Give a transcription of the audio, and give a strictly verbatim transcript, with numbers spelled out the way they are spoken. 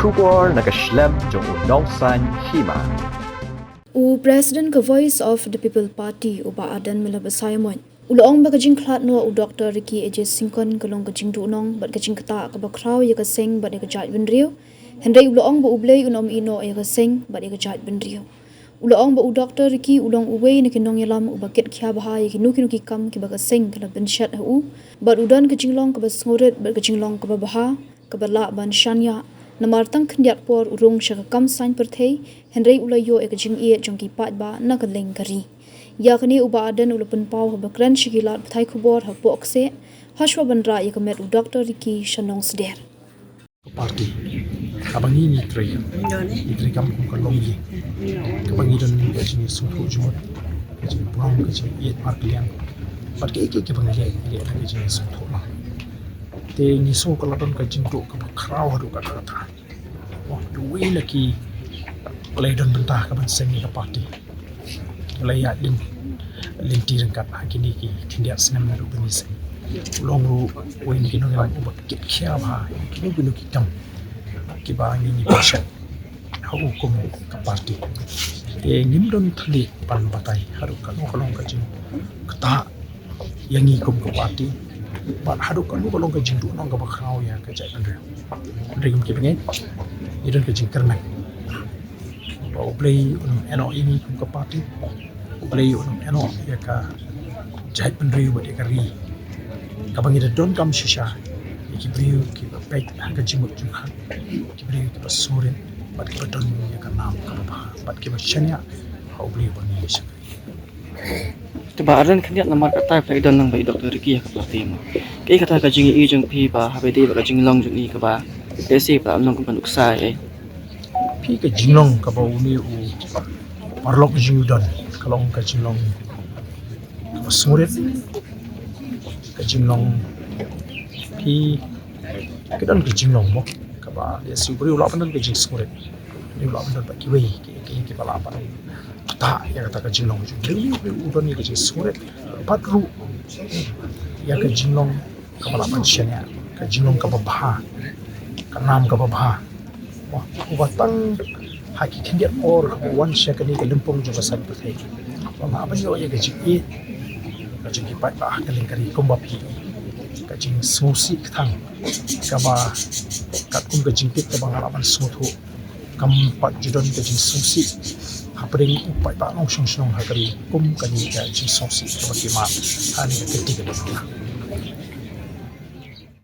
Khubor na ka shlem jong u Nongsaiñ Hima. U President ka Voice of the People Party, u Bah Ardent Miller Basaiawmoit, u la ong ba ka jingkhlad noh u Doktor Ricky A J Syngkon ka long ka jingduhnong bad ka jingktah kaba khraw ïa ka seng bad ïa ka jaitbynriew. Hynrei u la ong ba U Blei un ym ïehnoh ïa ka seng bad ïa ka jaitbynriew. U la ong ba u Doktor Ricky u long uwei na ki nongïalam uba kit khia bha ïa kino kino ki kam kiba ka seng ka la pynshet ha u. Bad u don ka jinglong kaba sngewrit bad ka jinglong kaba bha, kaba lah ban shaniah. Namar tang khyndiat por u rung sha ka kam saiñ pyrthei, hynrei u la ïoh ïa ka jingïeit jong ki paidbah na ka liang ka ri. Ïa kane u Bah Ardent u la pynpaw haba kren sha ki lad pathai khubor hapoh kseh, hashwa ban rah ïa ka met u Doktor Ricky sha Nongsder. Party. Kaba ngi ngi trei. Ngi trei kam kum ka longïing. Kaba ngi don ka jingsngewthuh jingmut, ka jingburom, ka jingïeit markylliang. Bad kiei kiei kiba ngi leh, ngi leh da ka jingsngewthuh lang. Te ngi sngew ka la don ka jingduh kaba khraw haduh katta katta. Wah, duwei na ki, la ïadon bynta ka ban seng ïa ka party. La ïaid lynti ryngkat ha kine ki khyndiat snem naduh ba ngi seng. U long ruh uwei na ki nongïalam uba kit khia bha ïa kino kino ki kam kiba ngi ngi pynshet ha u kum ka party. Te ngim don thylliej ban batai haduh kano ka long ka jingktah ïa ngi kum ka party, bad haduh kano ka long ka jingduhnong kaba khraw ïa ka jaitbynriew. Hynrei kum ki bangeit, ngi don ka jingkyrmen ba U Blei un ym ïehnoh ïa ngi kum ka party, U Blei un ym ïehnoh ïa ka jaitbynriew bad ïa ka ri. Kaba ngi da donkam shisha ïa ki briew kiba peit ha ka jingmut jingpyrkhat, ki briew kiba sngewrit bad kiba don ïa ka nam kaba bha bad kiba shaniah ha U Blei uba ngi ïa shakri. Te Bah Ardent, khyndiat namar kata phi la don lang bad i Doktor Ricky ha ka party mo. Kaei kata ka jingïohi jong phi ba haba ïadei bad ka jinglong jong i kaba lehse ba la long kum ka nuksa ïa i? Phi, ka jinglong kaba une u paralok jong ngi u don ka long ka jinglong kaba sngewrit, ka jinglong, phi, ka don ka jinglong mo kaba lehse u briew u lah ban don ka jingsngewrit, u briew u lah ban don bad kiwei ki, ki, kiba lah ban ktah ïa kata ka jinglong jong u. Hynrei u don ïa ka jingsngewrit bad ruh ïa ka jinglong kaba lah ban shaniah, ka jinglong kaba bha, ka nam kaba bha. Wah, uba tang ha ki khyndiat por haba wan sha kane ka lympung jong ka saiñ pyrthei, ba lah ban ïoh ïa ka jingïeit ka jong ki paidbah ha ka liang ka ri kumba phi. Ka jingsngewsih ka tang kaba katkum ka jingtip kaba nga lah ban sngewthuh. Kam pat ju don ka jingsngewsih hapdeng u paidbah nongshong shnong ha ka ri kum kane ka jingsngewsih kaba ki mad ha kane ka kyrti ka dei.